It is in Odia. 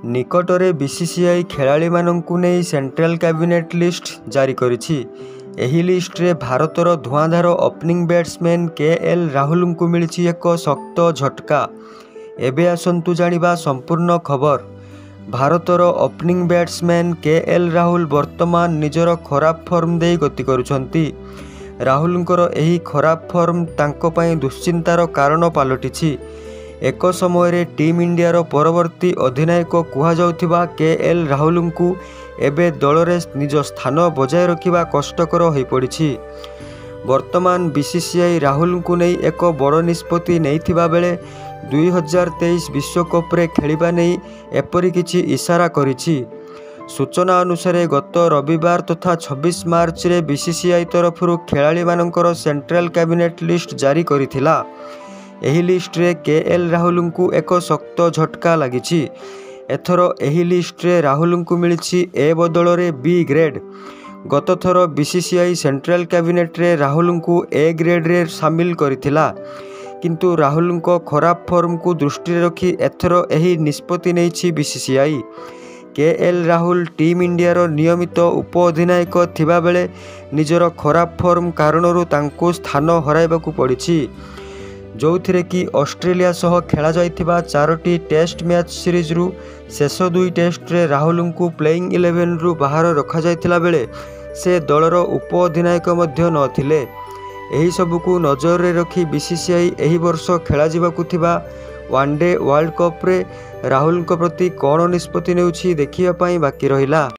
ନିକଟରେ ବିସିସିଆଇ ଖେଳାଳିମାନଙ୍କୁ ନେଇ ସେଣ୍ଟ୍ରାଲ କ୍ୟାବିନେଟ୍ ଲିଷ୍ଟ ଜାରି କରିଛି। ଏହି ଲିଷ୍ଟରେ ଭାରତର ଧୂଆଁଧାର ଓପନିଂ ବ୍ୟାଟ୍ସମ୍ୟାନ୍ କେ ଏଲ୍ ରାହୁଲଙ୍କୁ ମିଳିଛି ଏକ ଶକ୍ତ ଝଟକା। ଏବେ ଆସନ୍ତୁ ଜାଣିବା ସମ୍ପୂର୍ଣ୍ଣ ଖବର। ଭାରତର opening batsman K L Rahul ବର୍ତ୍ତମାନ ନିଜର ଖରାପ ଫର୍ମ ଦେଇ ଗତି କରୁଛନ୍ତି। ରାହୁଲଙ୍କର ଏହି ଖରାପ ଫର୍ମ ତାଙ୍କ ପାଇଁ ଦୁଶ୍ଚିନ୍ତାର କାରଣ ପାଲଟିଛି। ଏକ ସମୟରେ ଟିମ୍ ଇଣ୍ଡିଆର ପରବର୍ତ୍ତୀ ଅଧିନାୟକ କୁହାଯାଉଥିବା କେ ଏଲ୍ ରାହୁଲଙ୍କୁ ଏବେ ଦଳରେ ନିଜ ସ୍ଥାନ ବଜାୟ ରଖିବା କଷ୍ଟକର ହୋଇପଡ଼ିଛି। ବର୍ତ୍ତମାନ ବିସିସିଆଇ ରାହୁଲଙ୍କୁ ନେଇ ଏକ ବଡ଼ ନିଷ୍ପତ୍ତି ନେଇଥିବା ବେଳେ 2023 ବିଶ୍ୱକପରେ ଖେଳିବା ନେଇ ଏପରି କିଛି ଇସାରା କରିଛି। ସୂଚନା ଅନୁସାରେ, ଗତ ରବିବାର ତଥା 26 ମାର୍ଚ୍ଚରେ ବିସିସିଆଇ ତରଫରୁ ଖେଳାଳିମାନଙ୍କର ସେଣ୍ଟ୍ରାଲ କ୍ୟାବିନେଟ୍ ଲିଷ୍ଟ ଜାରି କରିଥିଲା। ଏହି ଲିଷ୍ଟରେ କେ ଏଲ୍ ରାହୁଲଙ୍କୁ ଏକ ଶକ୍ତ ଝଟକା ଲାଗିଛି। ଏଥର ଏହି ଲିଷ୍ଟରେ ରାହୁଲଙ୍କୁ ମିଳିଛି ଏ ବଦଳରେ ବି ଗ୍ରେଡ୍। ଗତଥର ବିସିସିଆଇ ସେଣ୍ଟ୍ରାଲ କ୍ୟାବିନେଟ୍ରେ ରାହୁଲଙ୍କୁ ଏ ଗ୍ରେଡ୍ରେ ସାମିଲ କରିଥିଲା। କିନ୍ତୁ ରାହୁଲଙ୍କ ଖରାପ ଫର୍ମକୁ ଦୃଷ୍ଟିରେ ରଖି ଏଥର ଏହି ନିଷ୍ପତ୍ତି ନେଇଛି BCCI. K L Rahul team ଇଣ୍ଡିଆର ନିୟମିତ ଉପ-ଅଧିନାୟକ ଥିବାବେଳେ ନିଜର ଖରାପ ଫର୍ମ କାରଣରୁ ତାଙ୍କୁ ସ୍ଥାନ ହରାଇବାକୁ ପଡ଼ିଛି। ଯେଉଁଥିରେ କି ଅଷ୍ଟ୍ରେଲିଆ ସହ ଖେଳାଯାଇଥିବା ଚାରୋଟି ଟେଷ୍ଟ ମ୍ୟାଚ୍ ସିରିଜରୁ ଶେଷ ଦୁଇ ଟେଷ୍ଟରେ ରାହୁଲଙ୍କୁ ପ୍ଲେଇଂ ଇଲେଭେନରୁ ବାହାର ରଖାଯାଇଥିଲା ବେଳେ ସେ ଦଳର ଉପ-ଅଧିନାୟକ ମଧ୍ୟ ନ ଥିଲେ। ଏହି ସବୁକୁ ନଜରରେ ରଖି ବିସିସିଆଇ ଏହି ବର୍ଷ ଖେଳାଯିବାକୁ ଥିବା ୱାନଡେ ୱାର୍ଲଡ କପରେ ରାହୁଲଙ୍କ ପ୍ରତି କ'ଣ ନିଷ୍ପତ୍ତି ନେଉଛି, ଦେଖିବା ପାଇଁ ବାକି ରହିଲା।